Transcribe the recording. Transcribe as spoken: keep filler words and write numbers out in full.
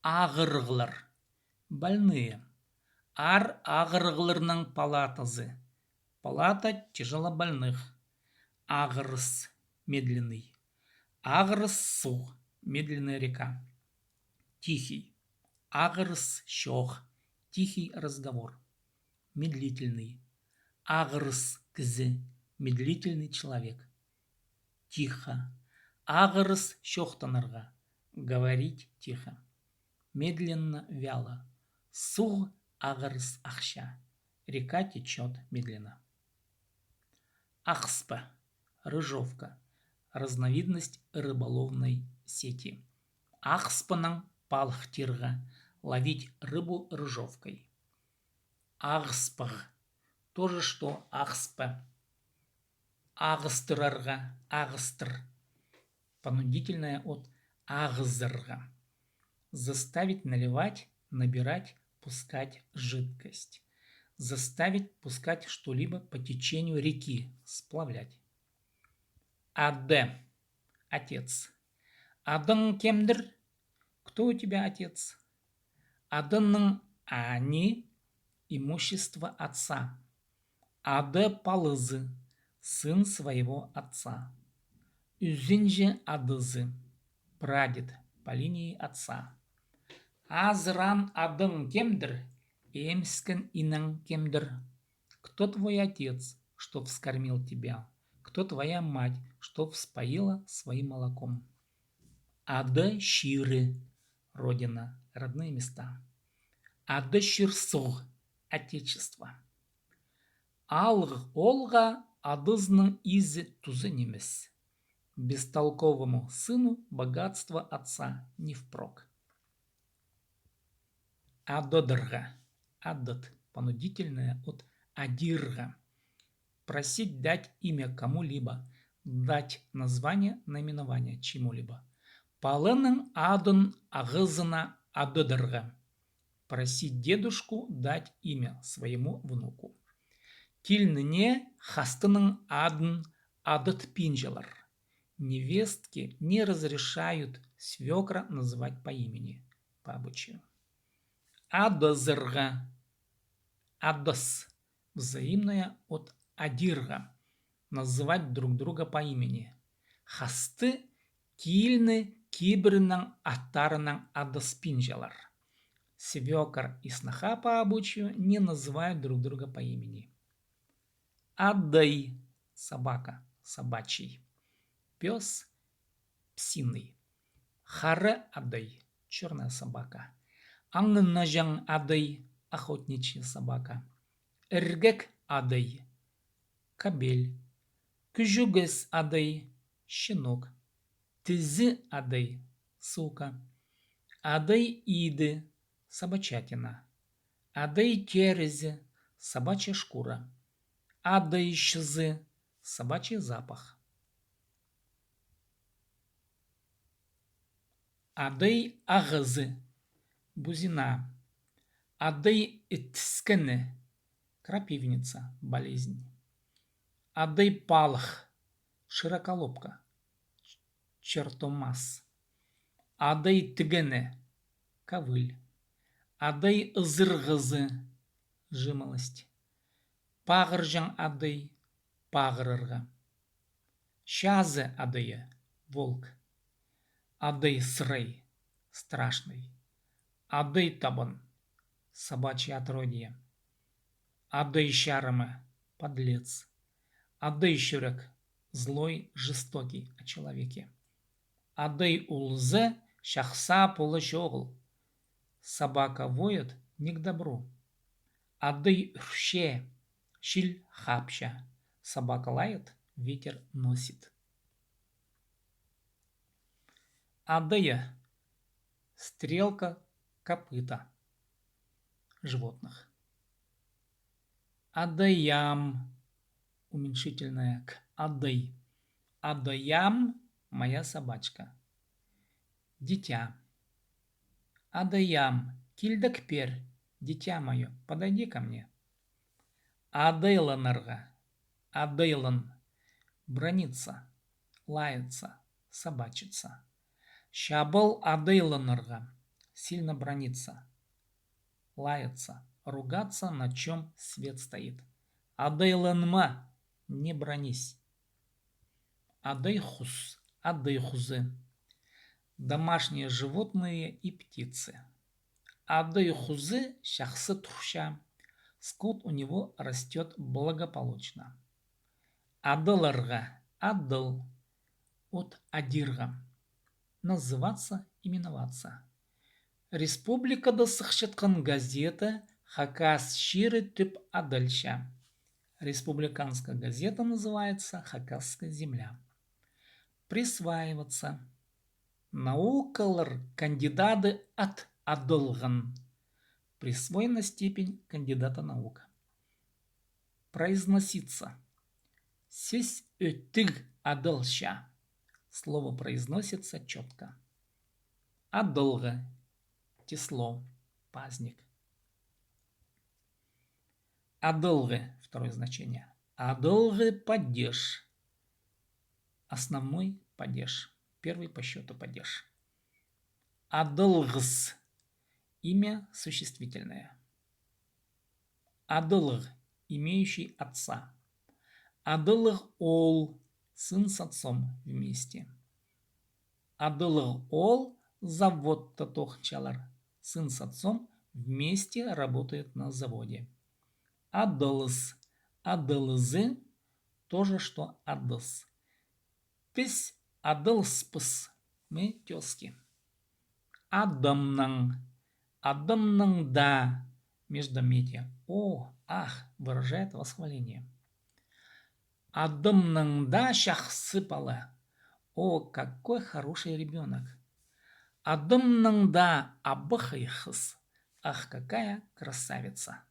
ағырығлар. Больные. Аар ағырығларның палатазы. Палата тяжелобольных. Ағырыс. Медленный. Ағырыс суғ. Медленная река. Тихий. Ағырыс чоох. Тихий разговор. Медлительный. Ағырыс кізі. Медлительный человек. Тихо. Ағырыс чоохтанарға. Говорить тихо. Медленно, вяло. Суғ ағырыс ахча. Река течёт медленно. Ахспа. Рыжовка. Разновидность рыболовной сети. Ахспанаң палыхтирға. Ловить рыбу рыжовкой. Ағыспығ. То же, что ағыспа. Ағыстырарға, ағыстыр. Понудительное от ағызарға. Заставить наливать, набирать, пускать жидкость. Заставить пускать что-либо по течению реки, сплавлять. Ады. Отец. Адың кемдір? Кто у тебя отец? Адының ани, имущество отца. Ады палызы, сын своего отца. Ӱзінҷі адызы, прадед, по линии отца. Азыраан адың кемдір? Эміскен инаң кемдір? Кто твой отец, что вскормил тебя? Кто твоя мать, что вспоила своим молоком? Ады чирі, родина, родные места. Ады чир суғ, отечество. Алығ оолға адызының изі-тузы нимес. Бестолковому сыну богатство отца не впрок. Адыдарға. Адыд. Понудительное от адирға. Просить дать имя кому-либо, дать название, наименование чему-либо. Паланың адын ағызына адыдарға. Просить дедушку дать имя своему внуку. Килініне хастының адын адытпинчалар. Невестке не разрешают свёкра называть по имени, по обычаю. Адызарға. Адыс. Взаимное от адирға. Называть друг друга по имени. Хасты киліні кибірінің аттарынаң адыспинчалар. Свёкор и сноха по обычаю не называют друг друга по имени. Адай. Собака. Собачий. Пёс. Псиный. Хара адай. Чёрная собака. Аңнаҷаң адай. Охотничья собака. Іргек адай. Кобель. Кӱҷӱгес адай. Щенок. Тізі адай. Сука. Адай иді. Собачатина. Адай терізі. Собачья шкура. Адай чызы. Собачий запах. Адай ағызы. Бузина. Адай ітіскені. Крапивница, болезнь. Адай палых. Широколобка. Чертомас. Адай тігені. Ковыль. Адай ызырғызы. Жимолость. Пағырҷаң адай. Пағырарға. Чазы адайы. Волк. Адай сырай. Страшный. Адай табын. Собачье отродье. Адай чарымы. Подлец. Адай чӱрек. Злой, жестокий о человеке. Адай улза, чахсы полар чоғыл. Собака воет не к добру. Адай ӱрче, чил хапча. Собака лает, ветер носит. Адайы. Стрелка, копыто животных. Адайам. Уменьшительное к адай. Адайам, моя собачка. Дитя. Адайам, килдек пер, дитя моё, подойди ко мне. Адайланарға. Адайлан. Браниться. Лаяться. Собачиться. Чабал адайланарға. Сильно браниться. Лаяться. Ругаться, на чём свет стоит. Адайланма. Не бранись. Адай хус. Адай хузы. Домашние животные и птицы. Адай хузы чахсы турча. Скот у него растёт благополучно. Адаларға. Адал. От адирға. Называться, именоваться. Республикада сыхчатхан газета «Хакас чирі» тіп адалча. Республиканская газета называется «Хакасская земля». Присваиваться. Наукалар кандидады ат адалған. Присвоена степень кандидата наук. Произноситься. Сӧс ӧтіг адалча. Слово произносится чётко. Адалғы. Число. Праздник. Адалғы. Второе значение. Адалғы падеж. Основной падеж. Первый по счёту падеж. Адалғыс. Имя существительное. Адалығ. Имеющий отца. Адалығ оол. Сын с отцом вместе. Адалығ оол заводта тоғынчалар. Сын с отцом вместе работают на заводе. Адалыс. Адалызы. То же, что адыс. Піс адалыспыс. Мы тёзки. Адамнаң. Адамнаң даа. Междометие. О, ах выражает восхваление. Адамнаң даа чахсы пала. О, какой хороший ребёнок. Адамнаң даа абахай хыс. Ах, какая красавица.